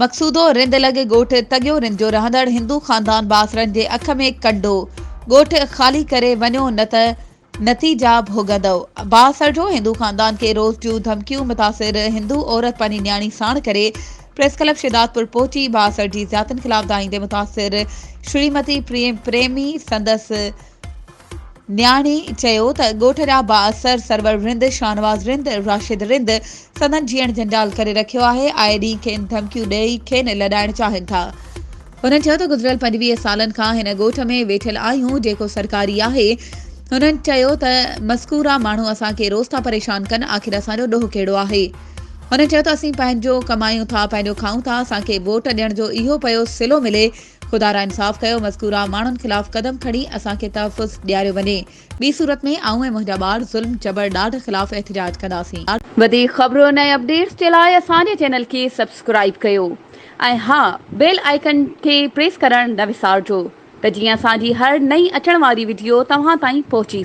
مقصودو رند لڳ ڳوٺ تڳيو رند جو رهندڙ هندو خاندان بااثرن جي اک ۾ ڪنڊو، ڳوٺ خالي ڪري وڃو نه ته نتيجا ڀوڳندؤ، بااثر جو هندو خاندان کي روز جون ڌمڪيون، متاثر هندو عورت پنهنجي نياڻي ساڻ ڪري پريس ڪلب شھدادپور پهچي بااثر جي زيادتين خلاف دانهيندي متاثر شريمتي پريمي سندس نياڻي چيو ته ڳوٺ جا بااثر سرور رند، شاهنواز رند، راشد رند سندن جيئڻ جنجال ڪري رکيو آهي، آئي ڏينهن کين ڌمڪيون ڏئي کين لڏائڻ چاهين ٿا. هنن چيو ته گذريل 25 سالن کان هن ڳوٺ ۾ ويٺل آهيون جيڪو سرڪاري آهي. هنن چيو ته مذڪوره ماڻهو اسان کي روز ٿا پريشان ڪن آخر اسان جو ڏوهه ڪهڙو آهي. هنن چيو ته اسين پنهنجو ڪمايون ٿا پنهنجو کائون ٿا اسان کي ووٽ ڏيڻ جو اهو پيو صلو ملي خدارا انصاف ڪيو مذڪوره ماڻهن خلاف قدم کڻي اسان کي تحفظ ڏياريو وڃي ٻي صورت ۾ آئون ۽ منهنجا ٻار ظلم جبر ڏاڍ خلاف احتجاج ڪنداسين. وڌيڪ خبرن ۽ اپڊيٽس جي لاء اسان جي چينل کي سبسڪرائيب ڪيو ۽ ها بيل آئيڪن کي پريس ڪرڻ نه وسارجو ته جيئن اسان جي هر نئين اچڻ واري وڊيو توهان تائين پهچي.